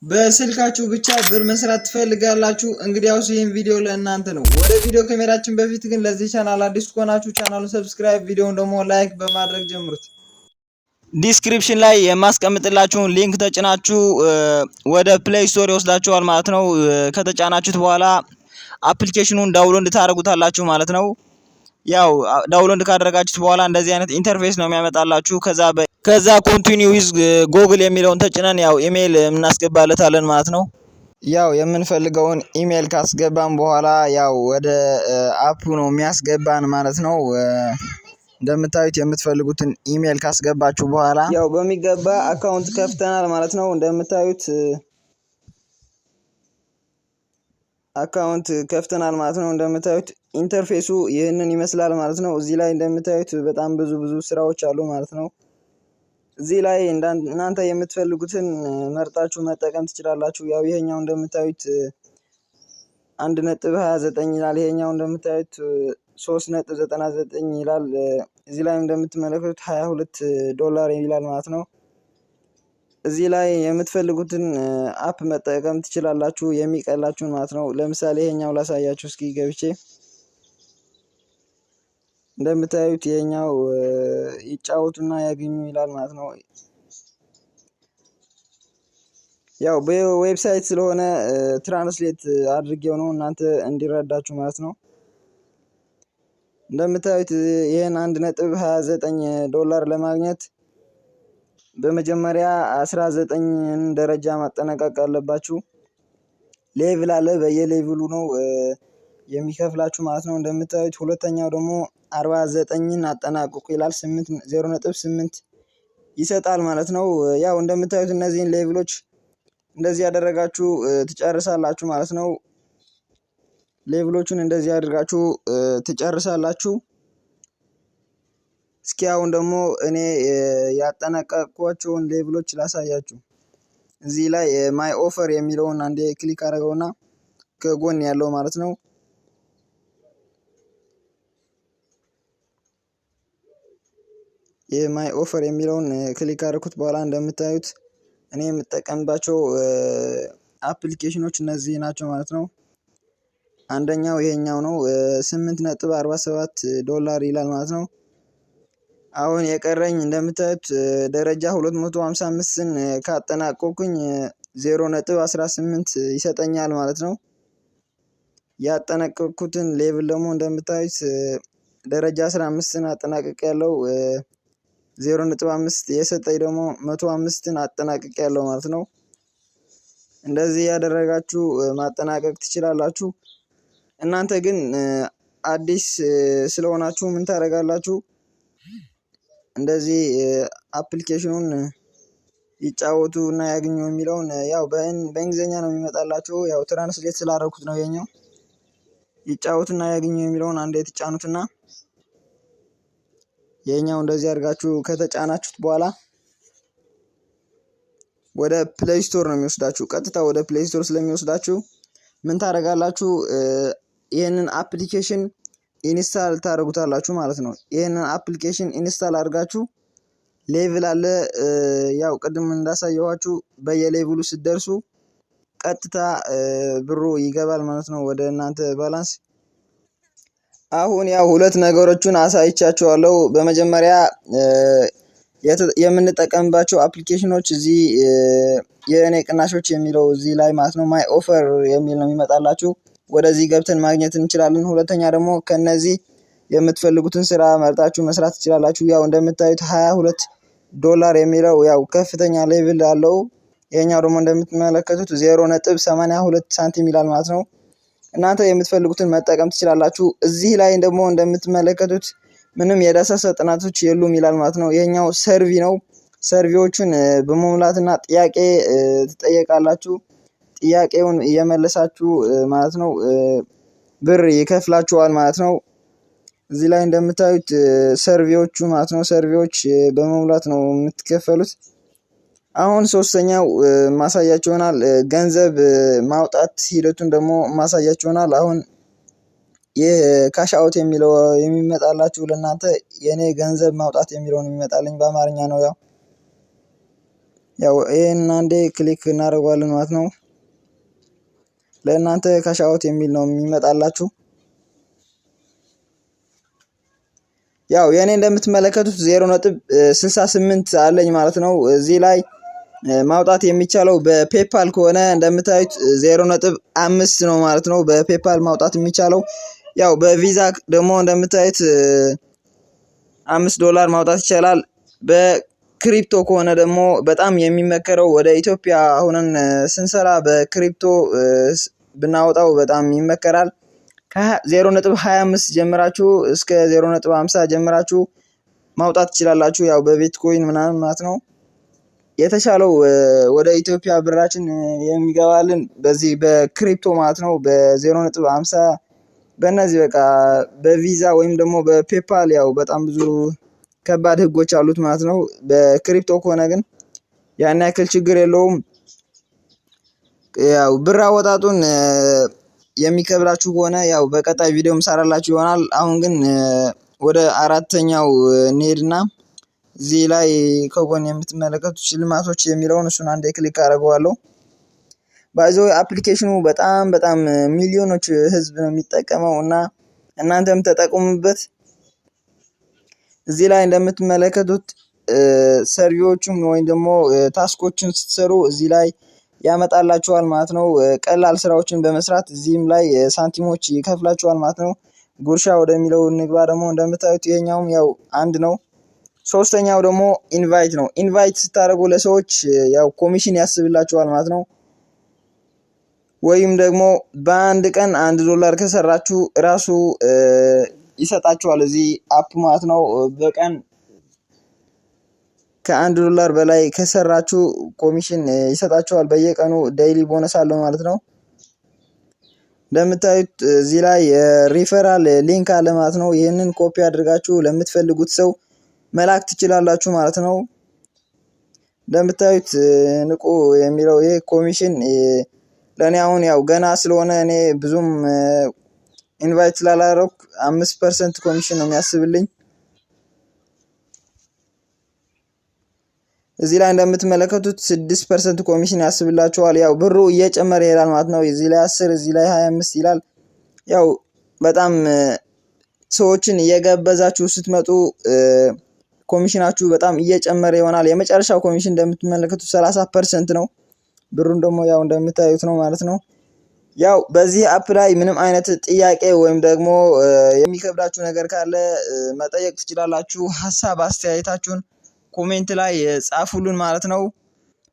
በስልካችሁ ብቻ ብር መስራት ትፈልጋላችሁ? እንግዲያውስ ይህን ቪዲዮ ለእናንተ ነው። ወደ ቪዲዮ ከመሄዳችን በፊት ግን ለዚህ ቻናል አዲስ ከሆናችሁ ቻናሉን subscribe፣ ቪዲዮውን ደግሞ like በማድረግ ጀምሩት። Description ላይ የማስቀምጥላችሁን link ተጭናችሁ ወደ Play Store ይወስዳችኋል ማለት ነው። ከተጫናችሁት በኋላ application ኑን download ታደርጉታላችሁ ማለት ነው። ያው download ካደረጋችሁት በኋላ እንደዚህ አይነት interface ነው የሚያመጣላችሁ። ከዛ continue with Google የሚለውን ተጭነን ያው ኢሜይል እናስገባለታለን ማለት ነው። ያው የምንፈልገውን ኢሜይል ካስገባን በኋላ ያው ወደ app ኡ ነው የሚያስገባን ማለት ነው። እንደምታዩት የምትፈልጉትን ኢሜይል ካስገባችሁ በኋላ ያው በሚገባ account ከፍተናል ማለት ነው። እንደምታዩት account ከፍተናል ማለት ነው። እንደምታዩት interface ኡ ይህንን ይመስላል ማለት ነው። እዚህ ላይ እንደምታዩት በጣም ብዙ ብዙ ስራዎች አሉ ማለት ነው። እዚህ ላይ እናንተ የምትፈልጉትን መርጣችሁ መጠቀም ትችላላችሁ። ያው ይሄኛው እንደምታዩት 1.29 ይላል። ይሄኛው እንደምታዩት 3.99 ይላል። እዚህ ላይ እንደምትመለከቱት $22 ይላል ማለት ነው። እዚህ ላይ የምትፈልጉትን app መጠቀም ትችላላችሁ፣ የሚቀላችሁን ማለት ነው። ለምሳሌ ይሄኛው ላሳያችሁ እስኪ ገብቼ። እንደምታዩት ይሄኛው ይጫወቱና ያገኙ ይላል ማለት ነው። ያው በ website ስለሆነ translate አድርጌው ነው እናንተ እንዲረዳችሁ ማለት ነው። እንደምታዩት ይሄን $1.29 ለማግኘት በመጀመሪያ 19 ደረጃ ማጠናቀቅ አለባችሁ። Level አለ፣ በየ level ኡ ነው የሚከፍላችሁ ማለት ነው። እንደምታዩት ሁለተኛው ደግሞ 49ን አጠናቅቁ ይላል። 8 0.8 ይሰጣል ማለት ነው። ያው እንደምታዩት እነዚህን level ኦች እንደዚህ ያደረጋችሁ ትጨርሳላችሁ ማለት ነው። Level ኦቹን እንደዚህ አድርጋችሁ ትጨርሳላችሁ። እስኪ አሁን ደግሞ እኔ ያጠናቀቅኳቸውን level ኦች ላሳያችሁ። እዚህ ላይ my offer የሚለውን አንዴ click አደረገውና ከጎን ያለው ማለት ነው። የ my offer የሚለውን click ካደረኩት በኋላ እንደምታዩት እኔ የምጠቀምባቸው application ኖች እነዚህ ናቸው ማለት ነው። አንደኛው ይሄኛው ነው፣ $8.47 ይላል ማለት ነው። አሁን የቀረኝ እንደምታዩት ደረጃ 255ን ካጠናቀቅኩኝ 0.18 ይሰጠኛል ማለት ነው። ያጠናቀቅኩትን level ደግሞ እንደምታዩት ደረጃ 15ን አጠናቅቄያለሁ። 0.5 የሰጠኝ ደግሞ 105ን አጠናቅቄያለሁ ማለት ነው። እንደዚህ ያደረጋችሁ ማጠናቀቅ ትችላላችሁ። እናንተ ግን አዲስ ስለሆናችሁ ምን ታደርጋላችሁ? እንደዚህ application ኑን ይጫወቱ እና ያግኙ የሚለውን ያው በእንግሊዘኛ ነው የሚመጣላችሁ። ያው translate ስላደረኩት ነው ይሄኛው። ይጫወቱና ያግኙ የሚለውን አንዴ ትጫኑትና ይሄኛው እንደዚህ አድርጋችሁ ከተጫናችሁት በኋላ ወደ Play Store ነው የሚወስዳችሁ። ቀጥታ ወደ Play Store ስለሚወስዳችሁ ምን ታደርጋላችሁ? ይሄንን application install ታደርጉታላችሁ ማለት ነው። ይሄንን application install አድርጋችሁ level አለ፣ ያው ቅድም እንዳሳየኋችሁ በየ level ኡ ስትደርሱ ቀጥታ ብሩ ይገባል ማለት ነው ወደ እናንተ balance። አሁን ያው ሁለት ነገሮችን አሳይቻችኋለሁ። በመጀመሪያ የምንጠቀምባቸው application ኖች እዚህ የእኔ ቅናሾች የሚለው እዚህ ላይ ማለት ነው፣ my offer የሚል ነው የሚመጣላችሁ። ወደዚህ ገብተን ማግኘት እንችላለን። ሁለተኛ ደግሞ ከነዚህ የምትፈልጉትን ስራ መርጣችሁ መስራት ትችላላችሁ። ያው እንደምታዩት $22 የሚለው ያው ከፍተኛ level አለው። ይሄኛው ደግሞ እንደምትመለከቱት 0.82 ሳንቲም ይላል ማለት ነው። እናንተ የምትፈልጉትን መጠቀም ትችላላችሁ። እዚህ ላይ ደግሞ እንደምትመለከቱት ምንም የዳሰሳ ጥናቶች የሉም ይላል ማለት ነው። ይሄኛው survey ነው። Survey ዎቹን በመሙላትና ጥያቄ ትጠየቃላችሁ። ጥያቄውን እየመለሳችሁ ማለት ነው ብር ይከፍላችኋል ማለት ነው። እዚህ ላይ እንደምታዩት survey ዎቹ ማለት ነው፣ survey ዎች በመሙላት ነው የምትከፈሉት። አሁን ሶስተኛው ማሳያችሁ ይሆናል። ገንዘብ ማውጣት ሂደቱን ደግሞ ማሳያችሁ ይሆናል። አሁን ይህ cash out የሚለው የሚመጣላችሁ ለእናንተ የኔ ገንዘብ ማውጣት የሚለውን የሚመጣልኝ በአማርኛ ነው። ያው ያው ይሄን አንዴ click እናደርገዋለን ማለት ነው። ለእናንተ cash out የሚል ነው የሚመጣላችሁ። ያው የኔ እንደምትመለከቱት 0.68 አለኝ ማለት ነው። እዚህ ላይ ማውጣት የሚቻለው በ PayPal ከሆነ እንደምታዩት 0.5 ነው ማለት ነው። በ PayPal ማውጣት የሚቻለው ያው በቪዛ ደግሞ እንደምታዩት $5 ማውጣት ይቻላል። በ crypto ከሆነ ደግሞ በጣም የሚመከረው ወደ ኢትዮጵያ ሆነን ስንሰራ በ crypto ብናወጣው በጣም ይመከራል። ከ0.25 ጀምራችሁ እስከ 0.50 ጀምራችሁ ማውጣት ትችላላችሁ። ያው በቢትኮይን ምናምን ማለት ነው። የተሻለው ወደ ኢትዮጵያ ብራችን የሚገባልን በዚህ በ crypto ማለት ነው። በ0.50 በእነዚህ በቃ በቪዛ ወይም ደግሞ በ PayPal ያው በጣም ብዙ ከባድ ህጎች አሉት ማለት ነው። በ crypto ከሆነ ግን ያን ያክል ችግር የለውም። ያው ብር አወጣጡን የሚከብዳችሁ ከሆነ ያው በቀጣይ ቪዲዮ ምሰራላችሁ ይሆናል። አሁን ግን ወደ አራተኛው እንሄድና እዚህ ላይ ከጎን የምትመለከቱት ሽልማቶች የሚለውን እሱን አንዴ click አደርገዋለሁ። By the way application ኑ በጣም በጣም ሚሊዮኖች ህዝብ ነው የሚጠቀመው እና እናንተም ተጠቅሙበት። እዚህ ላይ እንደምትመለከቱት survey ዎቹን ወይም ደግሞ task ኦችን ስትሰሩ እዚህ ላይ ያመጣላችኋል ማለት ነው። ቀላል ስራዎችን በመስራት እዚህም ላይ ሳንቲሞች ይከፍላችኋል ማለት ነው። ጉርሻ ወደሚለው እንግባ። ደግሞ እንደምታዩት ይሄኛውም ያው አንድ ነው። ሶስተኛው ደግሞ invite ነው። Invite ስታደርጉ ለሰዎች ያው ኮሚሽን ያስብላችኋል ማለት ነው። ወይም ደግሞ በአንድ ቀን $1 ከሰራችሁ ራሱ ይሰጣችኋል እዚህ app ማለት ነው። በቀን ከ$1 በላይ ከሰራችሁ ኮሚሽን ይሰጣችኋል። በየቀኑ daily bonus አለው ማለት ነው። እንደምታዩት እዚህ ላይ referral link አለ ማለት ነው። ይህንን ኮፒ አድርጋችሁ ለምትፈልጉት ሰው መላክ ትችላላችሁ ማለት ነው። እንደምታዩት ንቁ የሚለው ይሄ ኮሚሽን ለኔ አሁን ያው ገና ስለሆነ እኔ ብዙም invite ስላላረኩ 5% ኮሚሽን ነው የሚያስብልኝ። እዚህ ላይ እንደምትመለከቱት 6% ኮሚሽን ያስብላችኋል። ያው ብሩ እየጨመረ ይሄዳል ማለት ነው። እዚህ ላይ 10 እዚህ ላይ 25 ይላል። ያው በጣም ሰዎችን እየጋበዛችሁ ስትመጡ ኮሚሽናችሁ በጣም እየጨመረ ይሆናል። የመጨረሻው ኮሚሽን እንደምትመለከቱት 30% ነው። ብሩን ደግሞ ያው እንደምታዩት ነው ማለት ነው። ያው በዚህ app ላይ ምንም አይነት ጥያቄ ወይም ደግሞ የሚከብዳችሁ ነገር ካለ መጠየቅ ትችላላችሁ። ሀሳብ አስተያየታችሁን comment ላይ ጻፉልን ማለት ነው።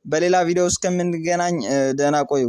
በሌላ ቪዲዮ እስከምንገናኝ ደህና ቆዩ።